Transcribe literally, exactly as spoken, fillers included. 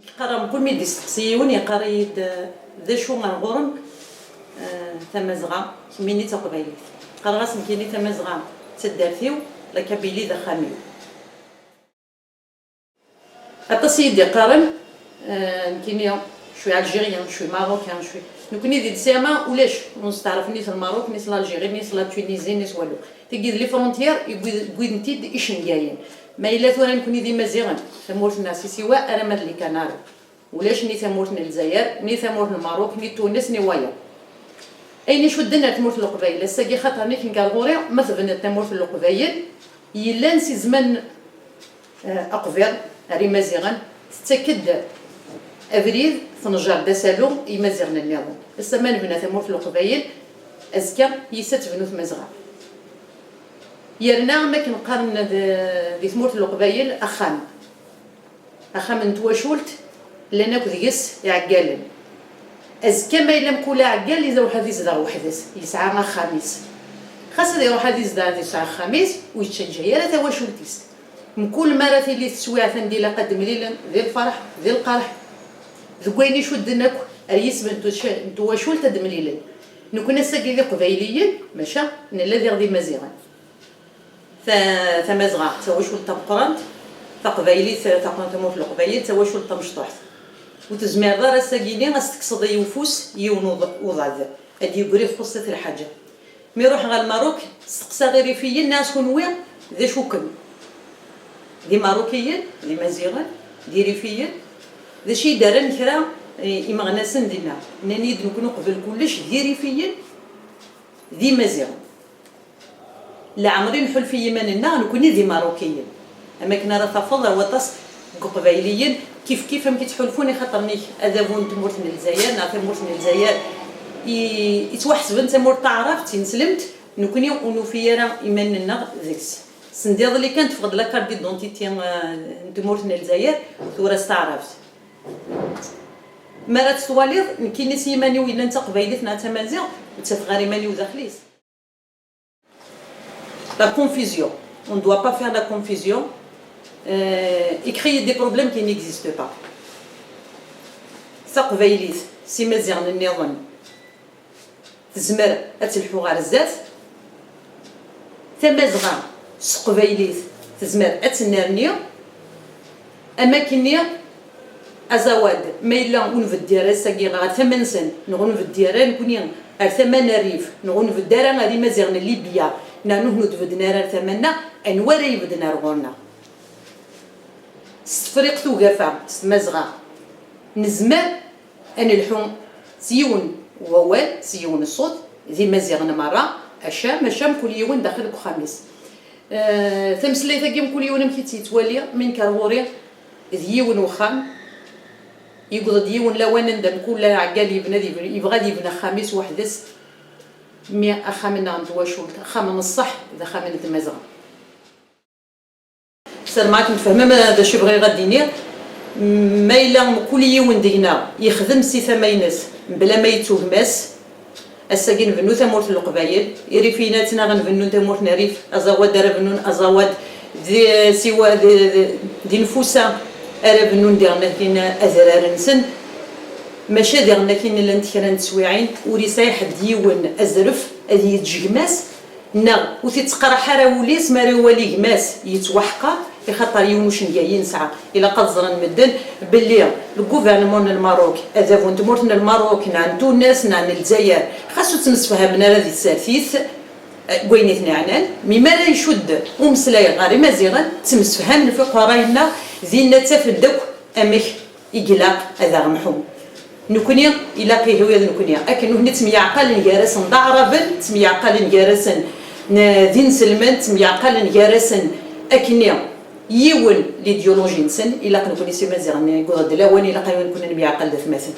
Qqareɣ mkul mi d-isteqsi yiwen, yeqqar-iyi-d, eh, d acu ar ɣur-m, eh, Tamazɣa, kemmini d taqbaylit? Qqareɣ-as nekkini Tamazɣa d taddart-iw, la Kabylie d axxam-iw. Aṭas i yi-d-iqqaren, eh, nekkini, je suis algérien, je suis marocain, je suis, nekkini di Lsirma ulac, ur nesteɛref ni s Lmerruk, ni s l'Algérie, ni s la Tunisie, ni s walu. Tigi d les frontières i wwid-, wwiden-t-id icengayen. Ma yella tura nekkni d Imaziɣen, tamurt-nneɣ si Siwa arama d les Canaries. Ulac ni tamurt n Lezzayer, ni tamurt n Lmerruk, ni Tunes, ni wayeḍ. Ayen icudden ar tmurt n Leqbayel, ass-agi xaṭer nekk ngar ɣur-i, ma tebniḍ tamurt n Leqbayel, yellan si zzman, eh, aqbur ar Imaziɣen, tettak-d abrid, tenjer-d asalu i Imaziɣen nniḍen. Ass-a ma nebna tamurt n Leqbayel, azekka yis-s ad tebnu Tmazɣa. Yerna, am akken qqaren d-, di tmurt n Leqbayel, axxam. Axxam n twacult, llan akk deg-s iɛeggalen. Azekka ma yella mkul aɛeggal, yella ruḥ ad izdeɣ weḥd-s, yesɛa axxam-is. Xas ad iruḥ ad izdeɣ, ad yesɛa axxam-is, ur yettaǧǧa ara tawacult-is. Mkul mi ara tili teswiɛt anda ilaq ad d-mlilen, di lferḥ, di lqerḥ, deg wayen icudden akk ar yisem n twac-, n twacult ad d-mlilen. Nekkni ass-agi d Iqbayliyen, maca nella diɣ d Imaziɣen. Ta-, Tamazɣa d tawacult tameqqrant, Taqbaylit, taq-, tamurt n Leqbayel d tawacult tamecṭuḥt. Ur tezmireḍ ara ass-agi-ni ad s-tekkseḍ i ufus yiwen uḍ-, uḍad, ad d-yeggri txuṣṣ-it lḥaǧa. Mi ruḥeɣ ɣer Lmerruk, steqsaɣ Irifiyen, nniɣ-as kunwi d acu-kem? D Imerrukiyen, d Imaziɣen, d Irifiyen, d acu i d-rran kra, eh, imeɣnasen dinna? Nnan-iyi-d nekkni uqbel kullec d Irifiyen, d Imaziɣen. Leɛmer i nḥulfa i yiman-nneɣ nekkni d Imerrukiyen. Am akken ara tafeḍ ar waṭas n Iqbayliyen, kif kif amek i ttḥulfun, i xaṭer nek adabu n tmurt n Lezzayer neɣ tamurt n Lezzayer i, i ttwaḥesben d tamurt taɛrabt tineslemt, nekkni ur nufi ara iman-nneɣ deg-s. Sendiḍelli kan teffeɣ-d la carte d'identité, eh, n tmurt n Lezzayer, tura s taɛrabt. Mi ara tt-twaliḍ, nekkini s yiman-iw yellan d taqbaylit neɣ d tamaziɣt, ur ttafeɣ ara iman-iw daxel-is. La confusion. On ne doit pas faire la confusion, euh, et créer des problèmes qui n'existent pas. Taqbaylit s imaziɣen nniḍen tezmer ad telḥu ɣer zdat. Tamazɣa s teqbaylit tezmer ad tennerni. Am akkenni, aẓawad, ma yella ur nbeddi ara ass-agi ɣer tama-nsen, neɣ ur nbeddi ara nekkni ar tama n Rrif, neɣ ur nbeddi ara ar Imaziɣen n Libya, neɣ nutni ur d-bedden ara ar tama-nneɣ, anwa ara ibedden ar ɣur-neɣ? S Tefriqt Ugafa, s Tmazɣa, nezmer ad nelḥu s yiwen wawal, s yiwen ṣṣut, d Imaziɣen merra, aca, maca mkul yiwen daxel deg uxxam-is. Eh, tameslayt-agi mkul yiwen amek i tt-yettwali, mi nekk ar ɣur-i d yiwen wexxam, yewweḍ-d yiwen lawan anda mkul aɛeggal yebna ad yeb-, yebɣa ad yebnu axxam-is weḥd-s, mi axxam-nneɣ n twacult, axxam n ṣṣeḥ, d axxam n Tmazɣa. Ssarameɣ akken tfehmem d acu i bɣiɣ ad d-iniɣ. Ma yella mkul yiwen deg-neɣ yexdem si tama-ines mebla ma yettu gma-s, ass-agi nbennu tamurt n Leqbayel, Irifiyen ad ttnaɣen bennun tamurt n Rrif, aẓawad ara bennun aẓawad di, siwa di, di, di Nfusa ara bennun diɣen akin adrar-nsen. Maca diɣen akin llant kra n teswiɛin ur yesɛi ḥedd yiwen azref ad yeǧǧ gma-s, neɣ ur t-ittqerreḥ ara wul-is mi ara iwali gma-s yettwaḥqer, ixaṭer yiwen ucengayi nesɛa. Ilaq ad ẓren medden belli le gouvernement n Lmerruk, adabu n tmurt n Lmerruk, neɣ n Tunes, neɣ n Lezzayer, xas ur ttemsefhamen ara di tsertit, eh, deg wayen i ten-iɛnan, mi mi ara icudd umeslay ɣer Imaziɣen, ttemsefhamen ɣef uqerray-nneɣ, dinna ttafen-d akk amek i ilaq ad aɣ-mḥun. Nekkni, ilaq ihi ula d nekkni, akken nutni ttemyeɛqalen gar-asen d Aɛraben, ttemyeɛqalen gar-asen n, d inselmen, ttemyeɛqalen gar-asen akkenni yiwen l'idéologie-nsen, ilaq nekkni s Imaziɣen, yewweḍ-d lawan, ilaq ayen nekkni nemyeɛqal d atmaten.